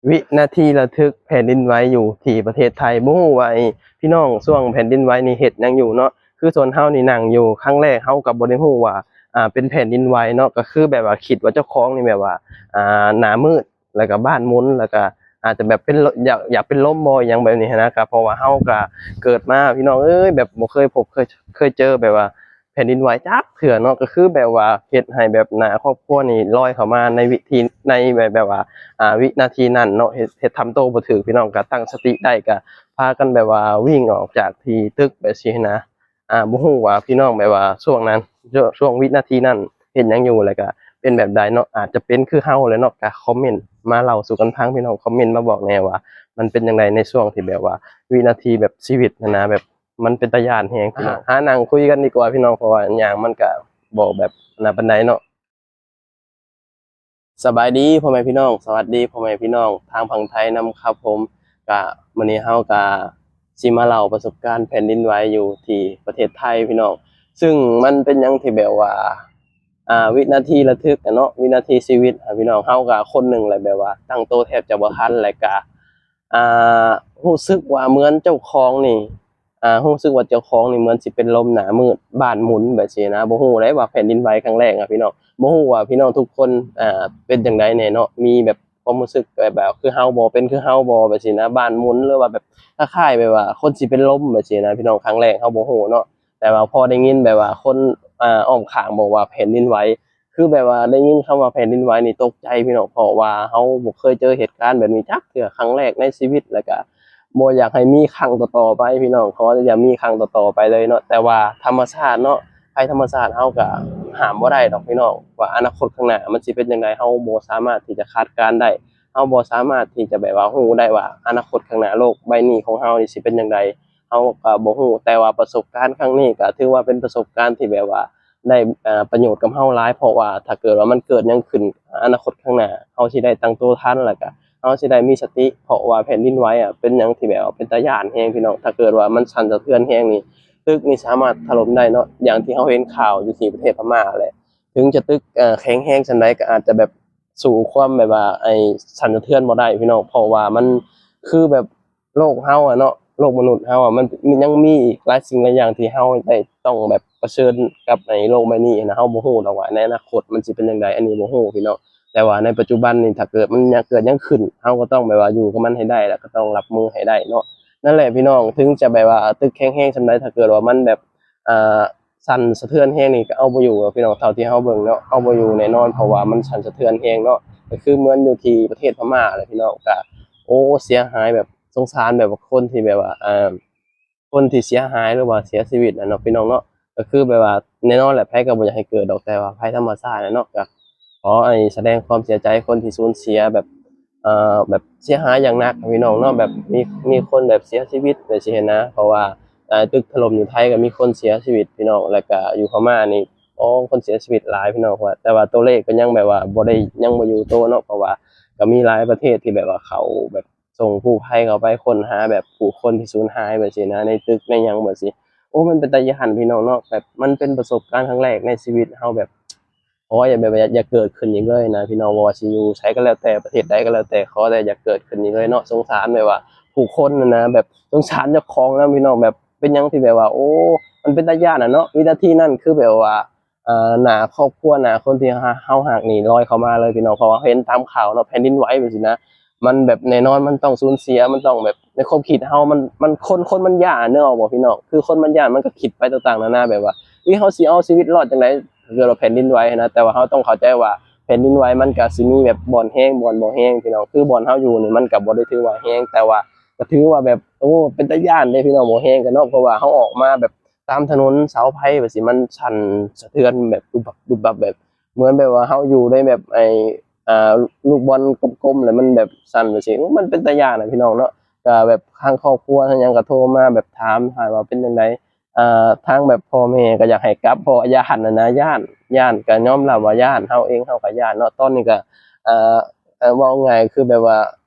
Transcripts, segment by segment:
ວິນາທີລະທຶກແຜ່ນດິນໄຫວຢູ່ທີ່ປະເທດໄທ. ບໍ່ຮູ້ວ່າ ເອີ ພີ່ນ້ອງຊ່ວງແຜ່ນດິນໄຫວນີ້ເຮັດຫຍັງຢູ່ເນາະ? ຄືສ່ວນເຮົານີ້ນັ່ງຢູ່ ຄັ້ງແລກເຮົາກໍບໍ່ໄດ້ຮູ້ວ່າ ອ່າ ເປັນແຜ່ນດິນໄຫວເນາະ, ກໍຄືແບບວ່າຄິດວ່າເຈົ້າຂອງນີ້ແບບວ່າ ອ່າ ໜ້າມືດ ແລ້ວກໍບ້ານໝູນ ແລ້ວກໍອາດຈະແບບເປັນ ຢາກ ຢາກເປັນລົມບໍ່ ອີ່ຫຍັງແບບນີ້ຫັ້ນນະ. ກໍເພາະວ່າເຮົາກໍເກີດມາ ພີ່ນ້ອງເອີຍ ແບບບໍ່ເຄີຍພົບ ເຄີຍ ເຄີຍເຈີແບບວ່າ ແຜ່ນດິນໄຫວຈັກເທື່ອເນາະ, ກໍຄືແບບວ່າເຮັດໃຫ້ແບບໜ້າຄອບຄົວນີ້ລອຍເຂົ້າມາໃນວິທີ ໃນແບບ ແບບວ່າ ອ່າ ວິນາທີນັ້ນເນາະ, ເຮັດ ເຮັດທຳໂຕບໍ່ຖືກ. ພີ່ນ້ອງກໍຕັ້ງສະຕິໄດ້ ກໍພາກັນແບບວ່າວິ່ງອອກຈາກທີ່ຕຶກແບບຊີ້ນະ. ອ່າ ບໍ່ຮູ້ວ່າພີ່ນ້ອງແບບວ່າຊ່ວງນັ້ນ ຊ່ວງ ຊ່ວງວິນາທີນັ້ນເຮັດຫຍັງຢູ່ ແລ້ວກໍເປັນແບບໃດເນາະ? ອາດຈະເປັນຄືເຮົາແຫຼະເນາະ, ກໍຄອມເມັນມາເລົ່າສູ່ກັນຟັງ ພີ່ນ້ອງຄອມເມັນມາບອກແດ່ວ່າ ມັນເປັນຈັ່ງໃດໃນຊ່ວງທີ່ແບບວ່າວິນາທີແບບຊີວິດຫັ້ນນະ, ແບບ ມັນເປັນຕາຢ້ານແຮງພີ່ນ້ອງ. ຫາ ຫານັ່ງຄຸຍກັນດີກວ່າພີ່ນ້ອງ ເພາະວ່າຍ່າງມັນກະບໍ່ແບບອັນນັ້ນປານໃດເນາະ. ສະບາຍດີພໍ່ແມ່ພີ່ນ້ອງ, ສະຫວັດດີພໍ່ແມ່ພີ່ນ້ອງທາງຝັ່ງໄທນຳຄັບຜົມ. ກະມື້ນີ້ເຮົາກະຊິມາເລົ່າປະສົບການແຜ່ນດິນໄຫວຢູ່ທີ່ປະເທດໄທພີ່ນ້ອງ, ຊຶ່ງມັນເປັນຫຍັງທີ່ແບບວ່າ ອ່າ ວິນາທີລະທຶກອະເນາະ, ວິນາທີຊີວິດ ພີ່ນ້ອງ. ເຮົາກະຄົນໜຶ່ງແຫຼະ ແບບວ່າຕັ້ງໂຕແທບຈະບໍ່ທັນ ແລະກະ ອ່າ ຮູ້ສຶກວ່າເໝືອນເຈົ້າຂອງນີ້ ອ່າ ຮູ້ສຶກວ່າເຈົ້າຂອງນີ້ເໝືອນຊິເປັນລົມໜ້າມືດ ບ້ານໝູນແບບຊີ້ນະ. ບໍ່ຮູ້ເດ້ວ່າແຜ່ນດິນໄຫວຄັ້ງແລກອະພີ່ນ້ອງ, ບໍ່ຮູ້ວ່າພີ່ນ້ອງທຸກຄົນ ອ່າ ເປັນຈັ່ງໃດແດ່ເນາະ, ມີແບບຄວາມຮູ້ສຶກແບບ ແບບຄືເຮົາບໍ່ ເປັນຄືເຮົາບໍ່ແບບຊີ້ນະ, ບ້ານໝູນ ຫຼືວ່າແບບຄ້າຍໆແບບວ່າຄົນຊິເປັນລົມແບບຊີ້ນະ ພີ່ນ້ອງ. ຄັ້ງແລກເຮົາບໍ່ຮູ້ເນາະ, ແຕ່ວ່າພໍໄດ້ຍິນແບບວ່າຄົນ ອ່າ ອ້ອມຂ້າງບອກວ່າແຜ່ນດິນໄຫວ ຄືແບບວ່າໄດ້ຍິນຄຳວ່າແຜ່ນດິນໄຫວນີ້ຕົກໃຈພີ່ນ້ອງ, ເພາະວ່າເຮົາບໍ່ເຄີຍເຈີເຫດການແບບນີ້ຈັກເທື່ອ, ຄັ້ງແລກໃນຊີວິດ ແລ້ວກະບໍ່ຢາກໃຫ້ມີຄັ້ງຕໍ່ໆໄປພີ່ນ້ອງ, ຂໍຢ່າມີຄັ້ງຕໍ່ໆໄປເລີຍເນາະ. ແຕ່ວ່າທຳມະຊາດເນາະ, ໄພທຳມະຊາດເຮົາກະຫ້າມບໍ່ໄດ້ດອກພີ່ນ້ອງ ວ່າອະນາຄົດຂ້າງໜ້າມັນຊິເປັນຈັ່ງໃດ, ເຮົາບໍ່ສາມາດທີ່ຈະຄາດການໄດ້, ເຮົາບໍ່ສາມາດທີ່ຈະແບບວ່າຮູ້ໄດ້ວ່າອະນາຄົດຂ້າງໜ້າໂລກໃບນີ້ຂອງເຮົານີ້ຊິເປັນຈັ່ງໃດ ເຮົາກະບໍ່ຮູ້. ແຕ່ວ່າປະສົບການຄັ້ງນີ້ກະຖືວ່າເປັນປະສົບການທີ່ແບບວ່າ ໄດ້ ເອີ ປະໂຫຍດກັບເຮົາຫຼາຍ, ເພາະວ່າຖ້າເກີດວ່າມັນເກີດຫຍັງຂຶ້ນອະນາຄົດຂ້າງໜ້າ ເຮົາຊິໄດ້ຕັ້ງໂຕທັນ ແລ້ວກະເຮົາຊິໄດ້ມີສະຕິ, ເພາະວ່າແຜ່ນດິນໄຫວອະເປັນຫຍັງທີ່ແບບວ່າເປັນຕາຢ້ານແຮງພີ່ນ້ອງ. ຖ້າເກີດວ່າມັນສັ່ນສະເທືອນແຮງນີ້ ຕຶກນີ້ສາມາດຖະຫຼົ່ມໄດ້ເນາະ, ຢ່າງທີ່ເຮົາເຫັນຂ່າວຢູ່ທີ່ປະເທດພະມ້າແຫຼະ. ເຖິງຈະຕຶກ ເອີ ແຂງແຮງສ່ຳໃດ ກະອາດຈະແບບ ສູ້ຄວາມແບບວ່າໄອ້ສັ່ນສະເທືອນບໍ່ໄດ້ພີ່ນ້ອງ, ເພາະວ່າມັນຄືແບບໂລກເຮົາອະເນາະ, ໂລກມະນຸດເຮົາອະ ມັນ ມັນຍັງມີອີກຫຼາຍສິ່ງຫຼາຍຢ່າງທີ່ເຮົາໄດ້ຕ້ອງແບບປະເຊີນກັບໃນໂລກໃບນີ້ນະ. ເຮົາບໍ່ຮູ້ດອກວ່າໃນອະນາຄົດມັນຊິເປັນຈັ່ງໃດ, ອັນນີ້ບໍ່ຮູ້ພີ່ນ້ອງ. ແຕ່ວ່າໃນປັດຈຸບັນນີ້ ຖ້າເກີດມັນຫຍັງ ເກີດຫຍັງຂຶ້ນ ເຮົາກໍຕ້ອງແບບວ່າຢູ່ກັບມັນໃຫ້ໄດ້ ແລ້ວກໍຕ້ອງຮັບມືໃຫ້ໄດ້ເນາະ. ນັ້ນແຫຼະພີ່ນ້ອງ, ເຖິງຈະແບບວ່າຕຶກແຂງແຮງສ່ຳໃດ ຖ້າເກີດວ່າມັນແບບ ອ່າ ສັ່ນສະເທືອນແຮງນີ້ກໍເອົາບໍ່ຢູ່ດອກພີ່ນ້ອງ, ເທົ່າທີ່ເຮົາເບິ່ງເນາະ ເອົາບໍ່ຢູ່ແນ່ນອນ, ເພາະວ່າມັນສັ່ນສະເທືອນແຮງເນາະ. ກໍຄືເໝືອນຢູ່ທີ່ປະເທດພະມ້າແຫຼະພີ່ນ້ອງ, ກໍ ໂອ້ ເສຍຫາຍແບບ ສົງສານແບບວ່າຄົນທີ່ແບບວ່າ ອ່າ ຄົນທີ່ເສຍຫາຍ ຫຼືວ່າເສຍຊີວິດນະເນາະພີ່ນ້ອງເນາະ. ກໍຄືແບບວ່າແນ່ນອນແຫຼະ ໃຜກໍບໍ່ຢາກໃຫ້ເກີດດອກ, ແຕ່ວ່າໄພທຳມະຊາດນະເນາະ, ກໍຂໍໃຫ້ສະແດງຄວາມເສຍໃຈຄົນທີ່ສູນເສຍແບບ ເອີ ແບບເສຍຫາຍຢ່າງໜັກພີ່ນ້ອງເນາະ, ແບບມີ ມີຄົນແບບເສຍຊີວິດແບບຊີ້ຫັ້ນນະ. ເພາະວ່າ ອ່າ ຕຶກຖະຫຼົ່ມຢູ່ໄທກໍມີຄົນເສຍຊີວິດພີ່ນ້ອງ, ແລ້ວກໍຢູ່ພະມ້ານີ້ ໂອ້ ຄົນເສຍຊີວິດຫຼາຍພີ່ນ້ອງ. ເພາະວ່າ ແຕ່ວ່າຕົວເລກກໍຍັງແບບວ່າບໍ່ໄດ້ ຍັງບໍ່ຢູ່ໂຕເນາະ, ເພາະວ່າກໍມີຫຼາຍປະເທດທີ່ແບບວ່າເຂົາແບບສົ່ງກູ້ໄພເຂົ້າໄປຄົ້ນຫາແບບຜູ້ຄົນທີ່ສູນຫາຍແບບຊີ້ນະ ໃນຕຶກໃນຫຍັງແບບຊີ້. ໂອ້ ມັນເປັນຕາຢ້ານພີ່ນ້ອງເນາະ, ແບບມັນເປັນປະສົບການຄັ້ງແລກໃນຊີວິດເຮົາ ແບບ ຂໍຢ່າ ແບບວ່າ ຢ່າ ຢ່າເກີດຂຶ້ນອີກເລີຍນະພີ່ນ້ອງ. ບໍ່ວ່າຊິຢູ່ໃສກໍແລ້ວແຕ່ ປະເທດໃດກໍແລ້ວແຕ່ ຂໍແຕ່ຢ່າເກີດຂຶ້ນອີກເລີຍເນາະ. ສົງສານແບບວ່າຜູ້ຄົນຫັ້ນນະ, ແບບສົງສານເຈົ້າຂອງນຳພີ່ນ້ອງ, ແບບເປັນຫຍັງທີ່ແບບວ່າ ໂອ້ ມັນເປັນຕາຢ້ານນະເນາະ. ວິນາທີນັ້ນຄືແບບວ່າ ເອີ ໜ້າຄອບຄົວ ໜ້າຄົນທີ່ເຮົາ ເຮົາຮັກນີ້ລອຍເຂົ້າມາເລີຍພີ່ນ້ອງ, ເພາະວ່າເຫັນຕາມຂ່າວເນາະ ແຜ່ນດິນໄຫວແບບຊີ້ນະ. ມັນແບບແນ່ນອນມັນຕ້ອງສູນເສຍ, ມັນຕ້ອງແບບ ໃນຄວາມຄິດເຮົາ ມັນ ມັນ ຄົນ ຄົນມັນຢ້ານ ນຶກອອກບໍ່ພີ່ນ້ອງ? ຄືຄົນມັນຢ້ານ ມັນກໍຄິດໄປຕ່າງໆນານາ ແບບວ່າ ເອີ ເຮົາຊິເອົາຊີວິດລອດຈັ່ງໃດ ຖ້າເກີດວ່າແຜ່ນດິນໄຫວຫັ້ນນະ. ແຕ່ວ່າເຮົາຕ້ອງເຂົ້າໃຈວ່າແຜ່ນດິນໄຫວມັນກໍຊິມີແບບບ່ອນແຮງ ບ່ອນບໍ່ແຮງພີ່ນ້ອງ. ຄືບ່ອນເຮົາຢູ່ນີ້ ມັນກໍບໍ່ໄດ້ຖືວ່າແຮງ, ແຕ່ວ່າກໍຖືວ່າແບບ ໂອ້ ເປັນຕາຢ້ານເດ້ພີ່ນ້ອງ, ບໍ່ແຮງກໍເນາະ, ເພາະວ່າເຮົາອອກມາແບບຕາມຖະໜົນ ເສົາໄຟແບບຊີ້ ມັນສັ່ນສະເທືອນແບບ ບຶບບັບ ບຶບບັບ ແບບ ເໝືອນແບບວ່າເຮົາຢູ່ໃນແບບໄອ້ ອ່າ ລູກບອນກົມໆ ແລ້ວມັນແບບສັ່ນແບບຊີ້. ໂອ້ ມັນເປັນຕາຢ້ານນະພີ່ນ້ອງເນາະ. ກໍແບບທາງຄອບຄົວທາງຫຍັງກໍໂທມາແບບຖາມ ຖາມວ່າເປັນຈັ່ງໃດ? ອ່າ ທາງແບບພໍ່ແມ່ກໍຢາກໃຫ້ກັບ ເພາະວ່າຢ້ານຫັ້ນນະ, ຢ້ານ ຢ້ານ ກໍຍອມຮັບວ່າຢ້ານ, ເຮົາເອງເຮົາກໍຢ້ານເນາະ. ຕອນນີ້ກໍ ເອີ ເວົ້າງ່າຍຄືແບບວ່າ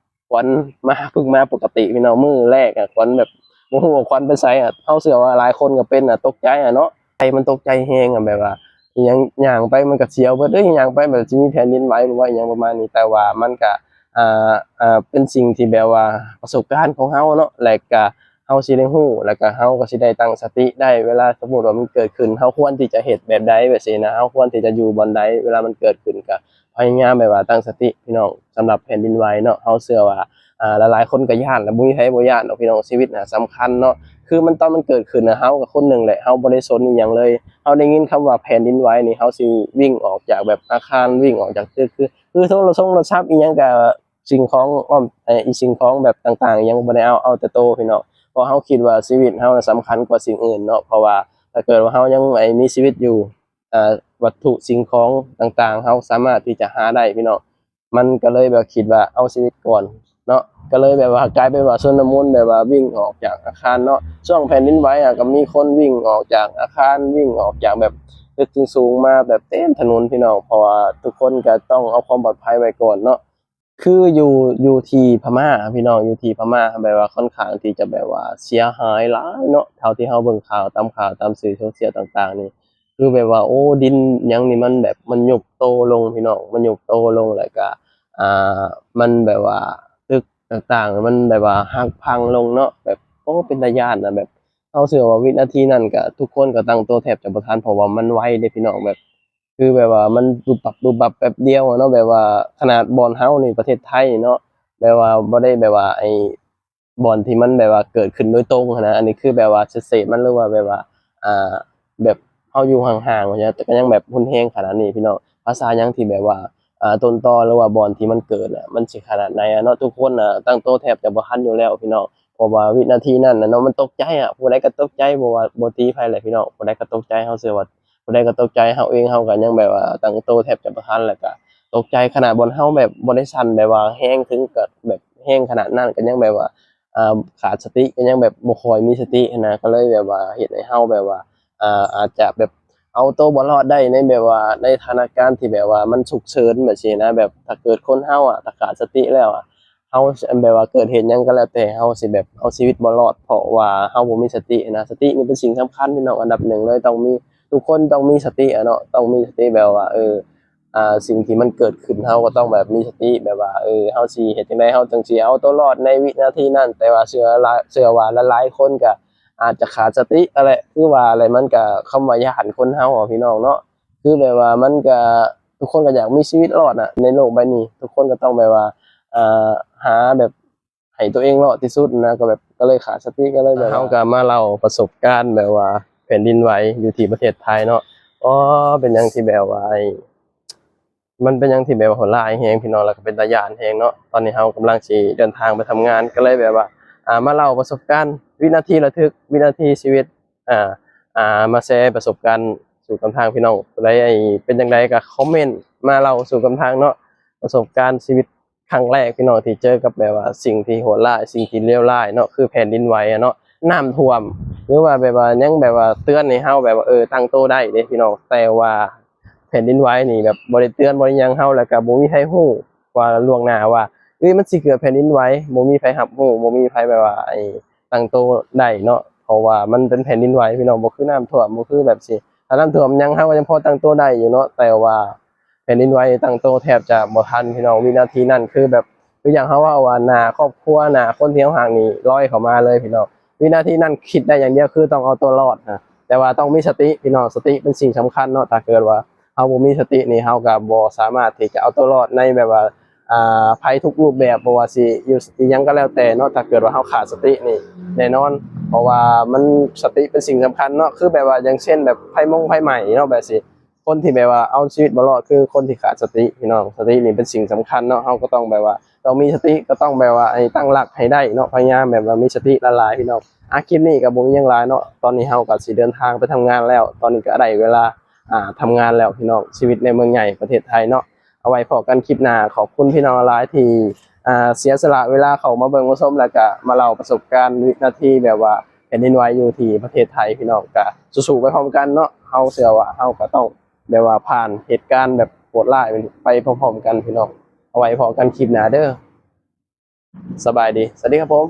ຂວັນມາປຶກມາປົກກະຕິພີ່ນ້ອງ. ມື້ແລກອະ ຂວັນແບບບໍ່ຮູ້ວ່າຂວັນໄປໃສອະ, ເຮົາເຊື່ອວ່າຫຼາຍຄົນກໍເປັນອະ ຕົກໃຈອະເນາະ. ໃຈມັນຕົກໃຈແຮງອະ ແບບວ່າອີ່ຫຍັງ ຍ່າງໄປມັນກໍສຽວເບິດເດ້, ຍ່າງໄປແບບຊິມີແຜ່ນດິນໄຫວບໍ່ ອີ່ຫຍັງປະມານນີ້. ແຕ່ວ່າມັນກະ ອ່າ ອ່າ ເປັນສິ່ງທີ່ແບບວ່າປະສົບການຂອງເຮົາເນາະ ແລະກະເຮົາຊິໄດ້ຮູ້ ແລະກະເຮົາກໍຊິໄດ້ຕັ້ງສະຕິໄດ້ ເວລາສົມມຸດວ່າມັນເກີດຂຶ້ນ ເຮົາຄວນທີ່ຈະເຮັດແບບໃດແບບຊີ້ນະ ເຮົາຄວນທີ່ຈະຢູ່ບ່ອນໃດ ເວລາມັນເກີດຂຶ້ນ ກະພະຍາຍາມແບບວ່າຕັ້ງສະຕິພີ່ນ້ອງ. ສຳລັບແຜ່ນດິນໄຫວເນາະ ເຮົາເຊື່ອວ່າ ອ່າ ຫຼາຍໆຄົນກໍຢ້ານ ແລະບໍ່ມີໃຜບໍ່ຢ້ານດອກພີ່ນ້ອງ ຊີວິດນະສຳຄັນເນາະ ຄືມັນ ຕອນມັນເກີດຂຶ້ນນະ ເຮົາກໍຄົນໜຶ່ງແຫຼະ ເຮົາບໍ່ໄດ້ສົນອີ່ຫຍັງເລີຍ ເຮົາໄດ້ຍິນຄຳວ່າແຜ່ນດິນໄຫວນີ້ ເຮົາຊິວິ່ງອອກຈາກແບບອາຄານ ວິ່ງອອກຈາກຕຶກ ຄື ຄືໂທລະສົງໂທລະສັບອີ່ຫຍັງກໍ ສິ່ງຂອງອ້ອມ ເອີ ສິ່ງຂອງແບບຕ່າງໆ ຍັງບໍ່ໄດ້ເອົາ ເອົາແຕ່ໂຕພີ່ນ້ອງ ເພາະເຮົາຄິດວ່າຊີວິດເຮົານະສຳຄັນກວ່າສິ່ງອື່ນເນາະ ເພາະວ່າຖ້າເກີດວ່າເຮົາຍັງ ໄອ້ ມີຊີວິດຢູ່ ເອີ ວັດຖຸສິ່ງຂອງຕ່າງໆ ເຮົາສາມາດທີ່ຈະຫາໄດ້ພີ່ນ້ອງ ມັນກໍເລີຍແບບຄິດວ່າເອົາຊີວິດກ່ອນເນາະ ກໍເລີຍແບບວ່າກາຍເປັນວ່າຊົນລະມຸນ ແບບວ່າວິ່ງອອກຈາກອາຄານເນາະ ຊ່ວງແຜ່ນດິນໄຫວອະ ກໍມີຄົນວິ່ງອອກຈາກອາຄານ ວິ່ງອອກຈາກແບບຕຶກສູງໆ ມາແບບເຕັມຖະໜົນພີ່ນ້ອງ ເພາະວ່າທຸກຄົນກໍຕ້ອງເອົາຄວາມປອດໄພໄວ້ກ່ອນເນາະ. ຄືຢູ່ ຢູ່ທີ່ພະມ້າພີ່ນ້ອງ ຢູ່ທີ່ພະມ້າແບບວ່າຄ່ອນຂ້າງທີ່ຈະແບບວ່າເສຍຫາຍຫຼາຍເນາະ ເທົ່າທີ່ເຮົາເບິ່ງຂ່າວຕາມຂ່າວຕາມສື່ໂຊຊຽວຕ່າງໆນີ້ ຄືແບບວ່າ ໂອ້ ດິນຫຍັງນີ້ມັນແບບມັນຍຸບໂຕລົງພີ່ນ້ອງ ມັນຍຸບໂຕລົງ ແລ້ວກະ ອ່າ ມັນແບບວ່າຕຶກຕ່າງໆ ມັນແບບວ່າຫັກພັງລົງເນາະ ແບບ ໂອ້ ເປັນຕາຢ້ານນະ ແບບ ເຮົາເຊື່ອວ່າວິນາທີນັ້ນກະທຸກຄົນກໍຕັ້ງໂຕແທບຈະບໍ່ທັນ ເພາະວ່າມັນໄວເດ້ພີ່ນ້ອງ ແບບ ຄືແບບວ່າມັນບຶບບັບບຶບບັບແປັບດຽວເນາະ ແບບວ່າຂະໜາດບ່ອນເຮົານີ້ ປະເທດໄທເນາະ ແບບວ່າບໍ່ໄດ້ແບບວ່າ ໄອ້ ບ່ອນທີ່ມັນແບບວ່າເກີດຂຶ້ນໂດຍຕົງຫັ້ນນະ ອັນນີ້ຄືແບບວ່າເສດໆ ມັນ ຫຼືວ່າແບບວ່າ ອ່າ ແບບເຮົາຢູ່ຫ່າງໆ ວ່າຊັ້ນ ແຕ່ກໍຍັງແບບຮຸນແຮງຂະໜາດນີ້ພີ່ນ້ອງ ພາສາຫຍັງທີ່ແບບວ່າ ອ່າ ຕົ້ນຕໍ ຫຼືວ່າບ່ອນທີ່ມັນເກີດນະ ມັນຊິຂະໜາດໃດອະເນາະ ທຸກຄົນນະຕັ້ງໂຕແທບຈະບໍ່ທັນຢູ່ແລ້ວພີ່ນ້ອງ ເພາະວ່າວິນາທີນັ້ນນະເນາະ ມັນຕົກໃຈອະ ຜູ້ໃດກໍຕົກໃຈ ບໍ່ວ່າ ບໍ່ຕີໃຜແຫຼະພີ່ນ້ອງ ຜູ້ໃດກໍຕົກໃຈ ເຮົາເຊື່ອວ່າຜູ້ໃດກໍຕົກໃຈ ເຮົາເອງເຮົາກໍຍັງແບບວ່າຕັ້ງໂຕແທບຈະບໍ່ທັນ ແລ້ວກໍຕົກໃຈຂະໜາດບ່ອນເຮົາແບບບໍ່ໄດ້ສັ່ນແບບວ່າແຮງເຖິງກັບແບບແຮງຂະໜາດນັ້ນ ກໍຍັງແບບວ່າ ອ່າ ຂາດສະຕິ ກໍຍັງແບບບໍ່ຄ່ອຍມີສະຕິຫັ້ນນະ ກໍເລີຍແບບວ່າເຮັດໃຫ້ເຮົາແບບວ່າ ອ່າ ອາດຈະແບບເອົາໂຕບໍ່ລອດໄດ້ໃນແບບວ່າໃນສະຖານະການທີ່ແບບວ່າມັນສຸກເສີນແບບຊີ້ນະ ແບບຖ້າເກີດຄົນເຮົາອະ ຖ້າຂາດສະຕິແລ້ວອະ ເຮົາ ແບບວ່າເກີດເຫດຫຍັງກໍແລ້ວແຕ່ ເຮົາຊິແບບເອົາຊີວິດບໍ່ລອດ ເພາະວ່າເຮົາບໍ່ມີສະຕິນະ ສະຕິນີ້ເປັນສິ່ງສຳຄັນພີ່ນ້ອງ ອັນດັບໜຶ່ງເລີຍ ຕ້ອງມີ ທຸກຄົນຕ້ອງມີສະຕິອະເນາະ ຕ້ອງມີສະຕິແບບວ່າ ເອີ ອ່າ ສິ່ງທີ່ມັນເກີດຂຶ້ນ ເຮົາກໍຕ້ອງແບບມີສະຕິ ແບບວ່າ ເອີ ເຮົາຊິເຮັດຈັ່ງໃດ ເຮົາຈຶ່ງຊິເອົາຕົວລອດໃນວິນາທີນັ້ນ ແຕ່ວ່າເຊື່ອຫຼາຍ ເຊື່ອວ່າຫຼາຍໆຄົນກໍອາດຈະຂາດສະຕິຫັ້ນແຫຼະ ຄືວ່າແຫຼະ ມັນກໍຄຳວ່າຢ້ານຄົນເຮົາອະ ພີ່ນ້ອງເນາະ ຄືແບບວ່າມັນກໍ ທຸກຄົນກໍຢາກມີຊີວິດລອດນະ ໃນໂລກໃບນີ້ ທຸກຄົນກໍຕ້ອງແບບວ່າ ອ່າ ຫາແບບ ໃຫ້ຕົວເອງລອດທີ່ສຸດນະ ກໍແບບ ກໍເລີຍຂາດສະຕິ ກໍເລີຍແບບ ເຮົາກໍມາເລົ່າປະສົບການແບບວ່າແຜ່ນດິນໄຫວຢູ່ທີ່ປະເທດໄທເນາະ ອໍ ເປັນຫຍັງທີ່ແບບວ່າ ໄອ້ ມັນເປັນຫຍັງທີ່ແບບວ່າໂຫດຮ້າຍແຮງພີ່ນ້ອງ ແລ້ວກໍເປັນຕາຢ້ານແຮງເນາະ ຕອນນີ້ເຮົາກຳລັງຊິເດີນທາງໄປທຳງານ ກໍເລີຍແບບວ່າ ອ່າ ມາເລົ່າປະສົບການ ວິນາທີລະທຶກ ວິນາທີຊີວິດ ອ່າ ອ່າ ມາແຊປະສົບການສູ່ກັບທາງພີ່ນ້ອງ ຜູ້ໃດ ໄອ້ ເປັນຈັ່ງໃດກໍຄອມເມັນມາເລົ່າສູ່ກັບທາງເນາະ ປະສົບການຊີວິດ ຄັ້ງແລກພີ່ນ້ອງທີ່ເຈີກັບແບບວ່າສິ່ງທີ່ໂຫດຮ້າຍ ສິ່ງທີ່ເລວຮ້າຍເນາະ ຄືແຜ່ນດິນໄຫວອະເນາະ ນ້ຳຖ້ວມ ຫຼືວ່າແບບວ່າຍັງແບບວ່າເຕືອນໃຫ້ເຮົາແບບວ່າ ເອີ ຕັ້ງໂຕໄດ້ເດ້ພີ່ນ້ອງ ແຕ່ວ່າແຜ່ນດິນໄຫວນີ້ແບບບໍ່ໄດ້ເຕືອນ ບໍ່ໄດ້ຫຍັງເຮົາ ແລ້ວກໍບໍ່ມີໃຜຮູ້ວ່າລ່ວງໜ້າວ່າ ເອີ ມັນຊິເກີດແຜ່ນດິນໄຫວ ບໍ່ມີໃຜຮັບຮູ້ ບໍ່ມີໃຜແບບວ່າ ໄອ້ ຕັ້ງໂຕໄດ້ເນາະ ເພາະວ່າມັນເປັນແຜ່ນດິນໄຫວພີ່ນ້ອງ ບໍ່ຄືນ້ຳຖ້ວມ ບໍ່ຄືແບບຊີ້ ຖ້ານ້ຳຖ້ວມຫຍັງເຮົາກໍຍັງພໍຕັ້ງໂຕໄດ້ຢູ່ເນາະ ແຕ່ວ່າ ແຜ່ນດິນໄຫວຕັ້ງໂຕແທບຈະບໍ່ທັນພີ່ນ້ອງ ວິນາທີນັ້ນຄືແບບ ຄືຢ່າງເຮົາເວົ້າວ່າໜ້າຄອບຄົວ ໜ້າຄົນທີ່ເຮົາຮັກນີ້ລອຍເຂົ້າມາເລີຍພີ່ນ້ອງ ວິນາທີນັ້ນຄິດໄດ້ຢ່າງດຽວຄືຕ້ອງເອົາຕົວລອດນະ ແຕ່ວ່າຕ້ອງມີສະຕິພີ່ນ້ອງ ສະຕິເປັນສິ່ງສຳຄັນເນາະ ຖ້າເກີດວ່າເຮົາບໍ່ມີສະຕິນີ້ ເຮົາກໍບໍ່ສາມາດທີ່ຈະເອົາຕົວລອດໃນແບບວ່າ ອ່າ ໄພທຸກຮູບແບບ ບໍ່ວ່າຊິຢູ່ອີ່ຫຍັງກໍແລ້ວແຕ່ເນາະ ຖ້າເກີດວ່າເຮົາຂາດສະຕິນີ້ແນ່ນອນ ເພາະວ່າມັນ ສະຕິເປັນສິ່ງສຳຄັນເນາະ ຄືແບບວ່າຢ່າງເຊັ່ນແບບໄຟມົງໄຟໄໝ້ເນາະ ແບບຊີ້ ຄົນທີ່ແບບວ່າເອົາຊີວິດບໍ່ລອດຄືຄົນທີ່ຂາດສະຕິພີ່ນ້ອງ ສະຕິນີ້ເປັນສິ່ງສຳຄັນເນາະ ເຮົາກໍຕ້ອງແບບວ່າຕ້ອງມີສະຕິ ກໍຕ້ອງແບບວ່າໃຫ້ຕັ້ງຫຼັກໃຫ້ໄດ້ເນາະ ພະຍາຍາມແບບວ່າມີສະຕິຫຼາຍໆພີ່ນ້ອງ ອາ ຄລິບນີ້ກໍບໍ່ມີຫຍັງຫຼາຍເນາະ ຕອນນີ້ເຮົາກໍຊິເດີນທາງໄປທຳງານແລ້ວ ຕອນນີ້ກໍໄດ້ເວລາ ອ່າ ທຳງານແລ້ວພີ່ນ້ອງ ຊີວິດໃນເມືອງໃຫຍ່ປະເທດໄທເນາະ ເອົາໄວ້ພໍ້ກັນຄລິບໜ້າ ຂອບຄຸນພີ່ນ້ອງຫຼາຍໆທີ່ ອ່າ ເສຍສະຫຼະເວລາເຂົ້າມາເບິ່ງມາຊົມ ແລ້ວກະມາເລົ່າປະສົບການວິນາທີແບບວ່າແຜ່ນດິນໄຫວຢູ່ທີ່ປະເທດໄທ ພີ່ນ້ອງກະສູ້ໆໄປພ້ອມກັນເນາະ ເຮົາເຊື່ອວ່າເຮົາກະຕ້ອງ ແບບວ່າຜ່ານເຫດການແບບໂຫດຮ້າຍໄປພ້ອມໆກັນພີ່ນ້ອງ ເອົາໄວ້ພໍ້ກັນຄລິບໜ້າເດີ ສະບາຍດີ ສະຫວັດດີຄັບຜົມ.